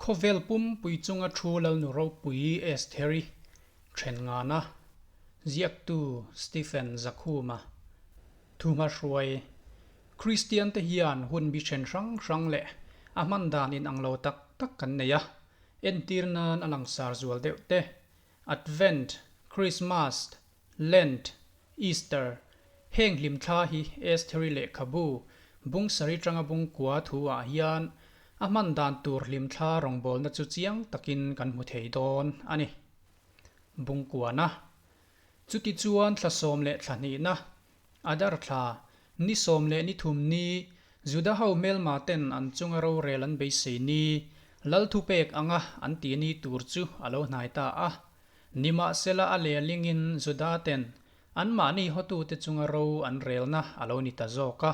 Khawvel pumpui chunga thu Lalnu ropui Estheri then ngana ziaktu Stephen Zakhuma thuhma hruai Kristian te hian hun bi then hrang hrang leh a hman dan inang lo tak tak kan nei a, entir nan a langsar zual deuh te Advent, Christmas, Lent, Easter, heng hlimthla hi Estheri lehkhabu bung sari tanga bung kua thu ah hian a hman dan tur hlimthla rawngbawlna chu chiang takin kan hmu thei dawn a ni. Bung kuana Chuti chuan thla 12na, Adar thla, ni 13 ni, Juda ho hmelma ten an chunga rorel an beisei ni, Lal thupek anga an ti ni tur chu a lo hnai ta a. Nimahsela a lehlingin Juda ten anmahni hotute chunga ro an relna a lo ni ta zawk a.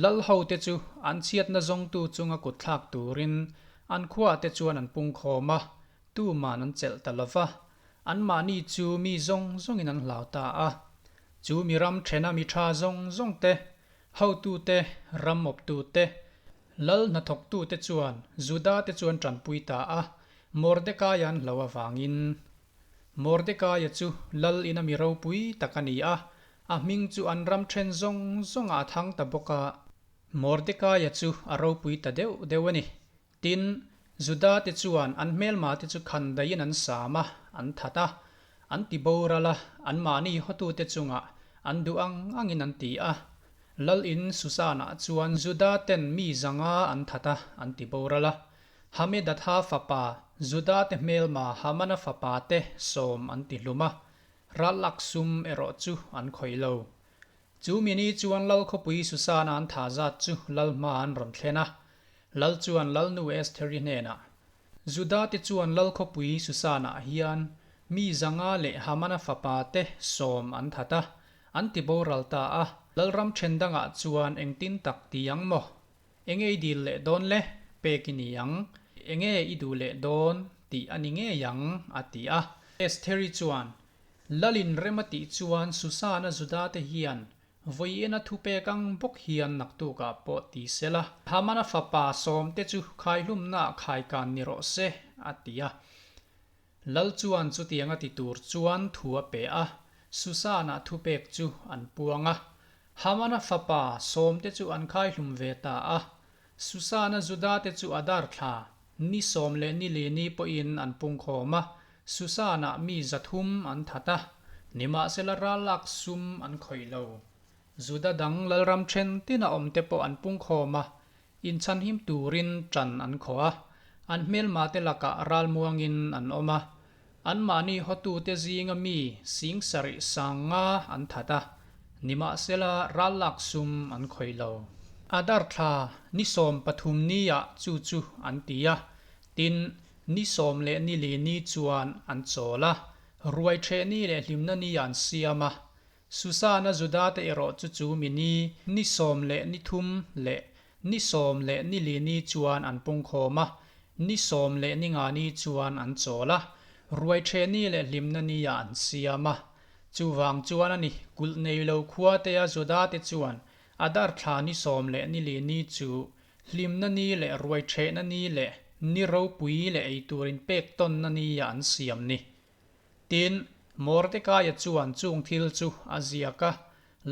Lal hote chu an chhiatna zawngtu chunga kutthlak turin an khuate chuan an pungkhawm a, tuman an chelh ta lova, anmahni chu mi zawng zawngin an hlau ta a. Chu mi ram thena mi tha zawng zawng te, hotute, ram awptute, lal hnathawktute chuan Juda te chuan tanpui ta a, Mordekaia an hlo avangin. Mordekaia chu lal ina mi ropui tak a ni a, a hming chu an ram then zawng zawngah a thang ta bawk a. Mordekaia chu a ropui ta deuh deuh a ni. Tin, Juda te chuan an hmelma te chu khan daihin an sam a, an that a, an ti boral a, anmahni hotute chungah an duh ang angin an ti a. Lal in Susanah chuan Juda ten mi zanga an that a, an ti boral a. Hamedatha fapa, Juda te hmelma Hamana fapa te 10 an ti hlum a, rallak sum erawh chu an khawih lo. Chu mi ni chuan Lal khawpui Susana an thah zat chu Lal hma an rawn thlen a. Lal chuan Lalnu Estheri hnenah, Juda te chuan Lal khawpui Susana hian mi 500 leh Hamana fapa te 10 an that a, an ti boral ta a. Lalram then dangah chuan engtin tak ti ang maw? Enge i dil leh dawn le? Pek i ni ang. Enge i duh leh dawn tih a ni ngei ang, a ti a. Estheri chuan, Lalin rem a tih chuan Susana Juda te hian vawiina thupek ang bawk hian naktukah pawh ti se la, Hamana fapa 10 te chu khaihlumnaah khaikan ni rawh se, a ti a. Lal chuan chutiang a ti tur chuan thu a pe a, Susana thupek chu an puang a. Hamana fapa 10 te chu an khaihlum ve ta a. Susana Juda te chu Adar thla, ni 14 ni pawhin an pungkhawm a, Susana mi 300 an that a, nimahsela rallak sum an khawih lo. Juda dang lalram then tina awm te pawh an pungkhawm a, inchhanhim turin tan an khawh a, an hmelma te lakah ralmuangin an awm a, anmahni hotute zinga mi 7500 an that a, nimahsela rallak sum an khawih lo. Adar thla ni 13 ni ah chu chu an ti a, tin, ni 14 ni chuan an chawl a, ruai theh ni leh hlimna ni an siam a. Susana Juda te erawh chu chu mi ni, ni 13 leh ni 14 ni chuan an pungkhawm a, ni 15 ni chuan an chawl a, ruai theh ni leh hlimna ni ah an siam a. Chuvang chuan a ni, kulh nei lo khua te a Juda te chuan Adar thla ni 14 ni chu hlimna ni leh ruai thehna ni leh ni ropui leh eitur inpek tawnna ni ah an siam ni. Tin, Mordekaia chuan chung thil chu a ziak a,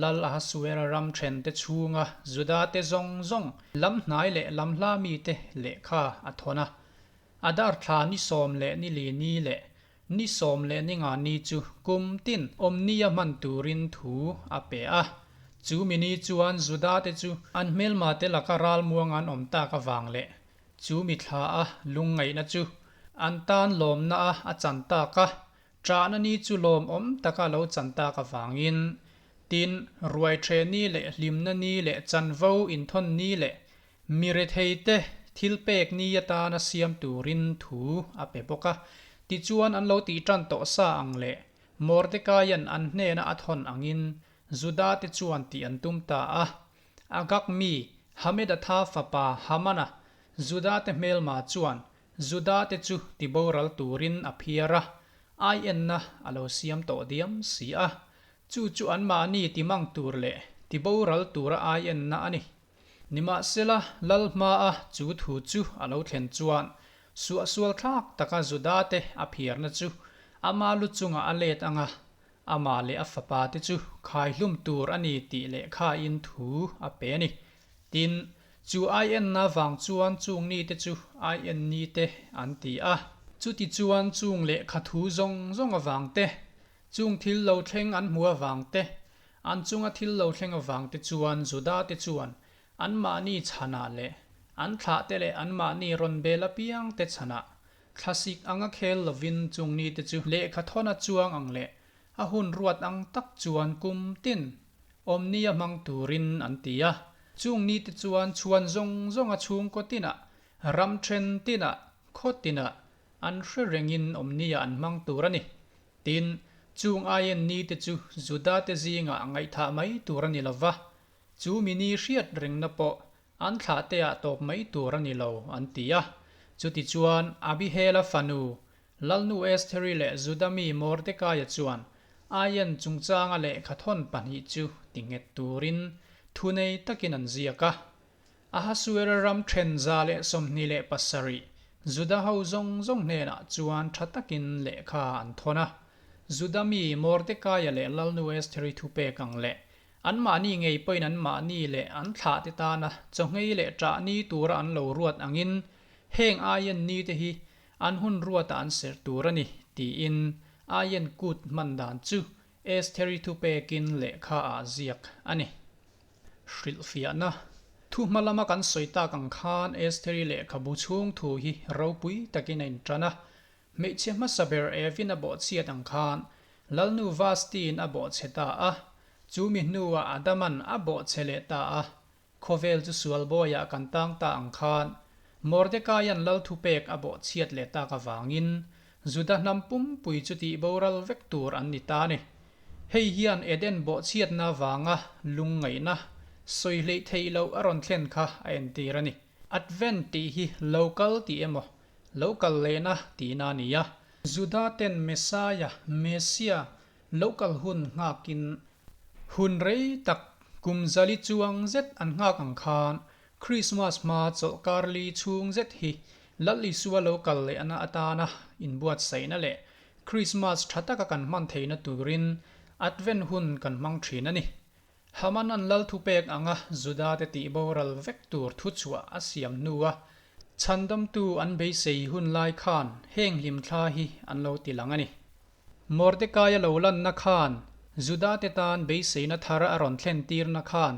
Lal Ahasuera ram then te chhunga Juda te zawng zawng lam hnai leh lam hla mite lehkha a thawn a. Adar thla ni 14 ni leh ni 15 ni chu kum tin awmnia hman turin thu a pe a. Chu mi ni chuan Juda te chu an hmelma te laka ralmuang an awm tak avang leh chu mi thla a lungngaihna chu an tan lawmna a a chan tak a, ṭahna ni chu lawmawm taka lo chan tak avangin, tin, ruai ṭhe ni leh hlimna ni leh chanvo inthawn ni leh mi rethei te thil pek ni atana siam turin thu a pe bawk a. Tichuan an lo tih ṭan tawh sa ang leh Mordekaia'n an hnena a thawn angin Juda te chuan tih an tum ta a. Agag mi, Hamedatha fapa Hamana, Juda te hmelma chuan Juda te chu tiboral turin a phiar a, ai enna a lo siam tawh diam si a. Chu chu anmahni timang tur leh tiboral tura ai enna a ni. Nimahsela, Lal hmaa chu thu chu a lo thlen chuan. Suahsual thlak taka Juda-te a phiarna chu ama lu chungah a let ang a, amah leh a fapate chu khaihlum tur a ni tih lehkhain thu a pe a ni. Tin, chu aienna vang chuan chung nite chu aien nite an ti a. Chutichuan chung lehkha thu zawng zawng avang te, chung thil lo thleng an hmu avang te, an chunga thil lo thleng avang te chuan Juda-te chuan anmahni chhanah leh an thlahte leh anmahni rawn bel apiangte chhanah Thlasik anga khel lovin chung nite chu lehkha thawn a chuang ang leh a hun ruat ang tak chuan kum tin awmni a hmang turin an ti a. Chung nite chuan chhuan zawng zawng a chhungkaw tinah, ram then tinah, khaw tinah an hre rengin awmnia an hmang tur a ni. Tin, chung aien nite chu Judate zingah ngaihthah mai tur a ni lova, chu mini hriat rengna pawh An thlahte ah tawp mai tur a ni lo, an ti a. Chutichuan, Abihela fanu, Lalnu Estheri leh Juda mi Mordekaia chuan Aien chungchanga lehkha thawn pahnih chu ti nghet turin thunei takin an ziak a. Ahasuera ram then 127 Juda ho zawng zawng hnenah chuan tha takin lehkha an thawn a. Juda mi Mordekaia leh Lalnu Estheri thupek ang leh Anmahni ngei pawhin anmahni leh an thlahte tana chawngei leh ṭah ni tura an lo ruat angin heng aien nite hi an hun ruatah an serh tur a ni, tiin aien kut hman dan chu Estheri thupekin lehkha ah ziak a ni. Hrilhfiahna, Thu hma lama kan sawi tak ang khan Estheri lehkhabu chhung thu hi ropui takin a inṭan a, Hmeichhe hmasa ber Evin a bawhchhiat ang khan Lalnu Vasti-in a bawhchhe ta a, chu mi hnuah Adaman a bawhchhe leh ta a, khawvel chu sual bawiah kan tang ta ang khan Mordekaian Lal thupek a bawhchhiat leh tak avangin Juda hnam pumpui chu tih boral vek tur an ni ta a ni. Hei hian Eden bawhchhiatna vanga lungngaihna sawi hleih theih loh a rawn thlen kha a entir a ni. Advent tih hi lo kal tih emaw Lo kal lehna tihna a ni a. Juda ten Messiah, Messia, lo kal hun nghakin hun rei tak kum zali chuang zet an nghak ang khan Krismas hma chawlhkar li chhung zet hi Lal Isua lo kal lehna atana inbuatsaihna leh Krismas tha taka kan hman theihna turin Advent hun kan hmang thin a ni. Hamanan lal thupek anga Judate tih boral vek tur thuchhuah a siam hnua chhandamtu an beisei hun lai khan heng hlimthla hi an lo ti lang a ni. Mordekaia lo lanna khan Judate tan beiseina thar a rawn thlen tirna khan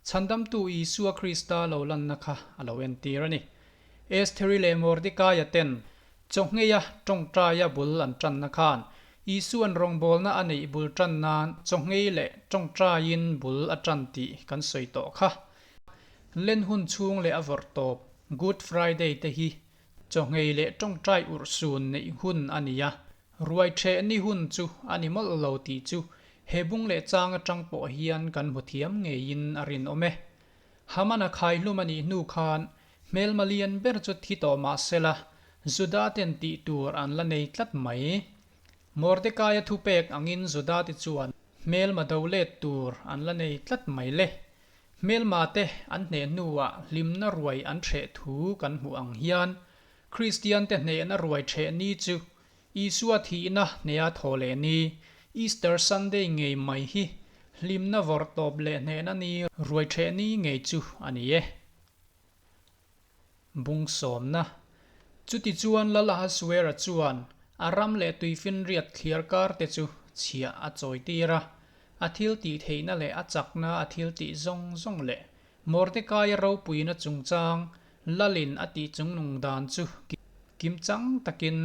chhandamtu Isua Krista lo lanna kha a lo entir a ni. Estheri leh Mordekaia ten Chawngheia tawngtaia bul an tanna khan Isua'n rawngbawlna a neih bul tan nan chawnghei leh tawngtaiin bul a tan tih kan sawi tawh kha. Len hun chhung leh a vawrh tawp Good Friday te hi chawnghei leh tawngtai urhsun neih hun a ni a, ruai ṭheh ni hun chu a ni mawlh lo tih chu he bung leh chang aṭang pawh hian kan hmu thiam ngeiin a rinawm e. Hamana khaihlum a nih hnu khan Hmelma lian ber chu thi tawh mah sela, Juda-ten tih tur an la nei tlat mai. Mordekaia thupek angin Juda-te chuan hmelma do let tur an la nei tlat mai le. Hmelma-te an hneh hnuah hlimna ruai an ṭheh thu kan hmuh ang hian, Kristiante hnehna ruai ṭheh ni chu Isua thihna hneha thaw leh ni, Easter Sunday ngei mai hi hlimna vawrh tawp leh hnehna ni ruai ṭheh ni ngei chu a ni e. Bung sawmna. Chutichuan Lal Ahasuera chuan a ram leh tuifinriat thliar kar te chu chhiah a chawi tir a, a thil tih theihna leh a chakna a thil tih zawng zawng leh Mordekaia ropuina chungchang Lalin a tih chungnung dan chu kimchang takin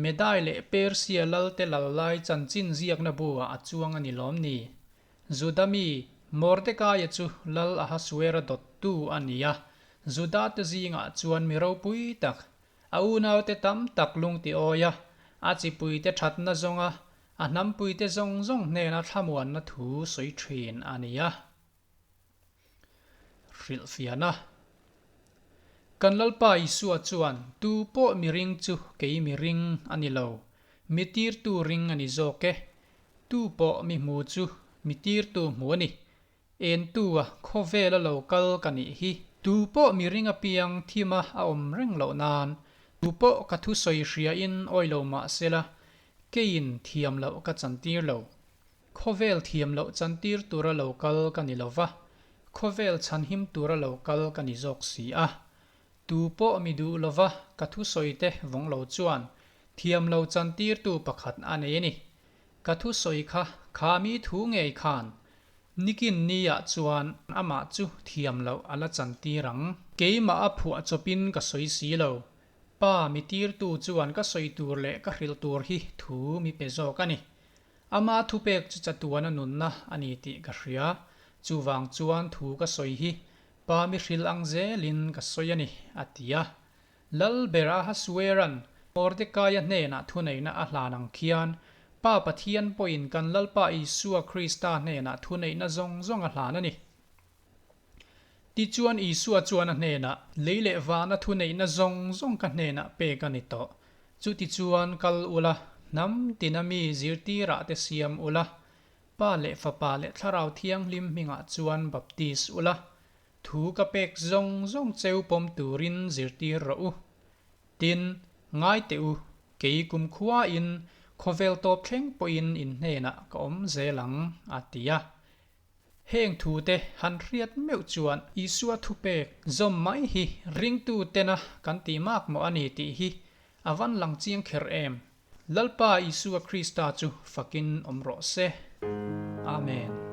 Medai leh Persia Lalte lal lai chanchin ziakna bu-ah a chuang a ni lawm ni? Juda mi, Mordekaia chu Lal Ahasuera dawttu a ni a, Judate zingah chuan mi ropui tak, a unaute tam tak lung ti awi a, a chipuite thatna zawnga a hnampuite zawng zawng hnena thlamuanna thu sawi thin a ni a. Hrilhfiahna. Kan Lalpa Isua chuan, Tu pawh mi ring chu kei mi ring a ni lo, mi tirtu ring a ni zawk e. Tu pawh mi hmu chu mi tirtu hmu a ni. Entu a khawvela lo kal ka nih hi. Tu pawh mi ring apiang thima a awm reng loh nan, Tu pawh ka thusawi hriain awi lo mah sela, keiin thiam loh ka chantir lo. Khawvel thiam loh chantir tura lo kal ka ni lo va, khawvel chhanhim tura lo kal ka ni zawk si a. Tu pawh mi duh lova ka thusawite vawng lo chuan thiam lo chantirtu pakhat a nei a ni. Ka thusawi kha kha mi thu ngei khan nikin niah chuan amah chu thiam loh a la chantir ang. Keimah a phuah chawpin ka sawi si lo. Pa mi tirtu chuan ka sawi tur leh ka hrilh tur hi thu mi pe zawk a ni. Ama thupek chu chatuana nunna a ni tih ka hria. Chuvang chuan thu ka sawi hi Pa mi hrilh ang zelin ka sawi a ni, a ti a. Lal ber Ahasueran Mordekaia hnenah thuneihna a hlan ang khian, Pa Pathian pawhin kan Lalpa Isua Krista hnenah thuneihna zawng zawng a hlan a ni. Tichuan Isua chuan a hnenah, Lei leh vana thuneihna zawng zawng ka hnenah pek a ni tawh. Chutichuan kal ula, hnam tina mi zirtirah te siam ula, Pa leh Fapa leh Thlarau Thianghlim hmingah chuan baptis ula, thu ka pek zawng zawng cheu pawm turin zirtir rawh u. Tin, ngai teh u, kei kumkhuain khawvel tawp thleng pawhin in hnenah ka awm zel ang, a ti a. Heng thute han hriat meuh chuan Isua thupek zawm mai hi ringtu tena kan tih mak maw a ni tih hi a van lang chiang kher em? Lalpa Isua Krista chu fakin awm rawh se. Amen.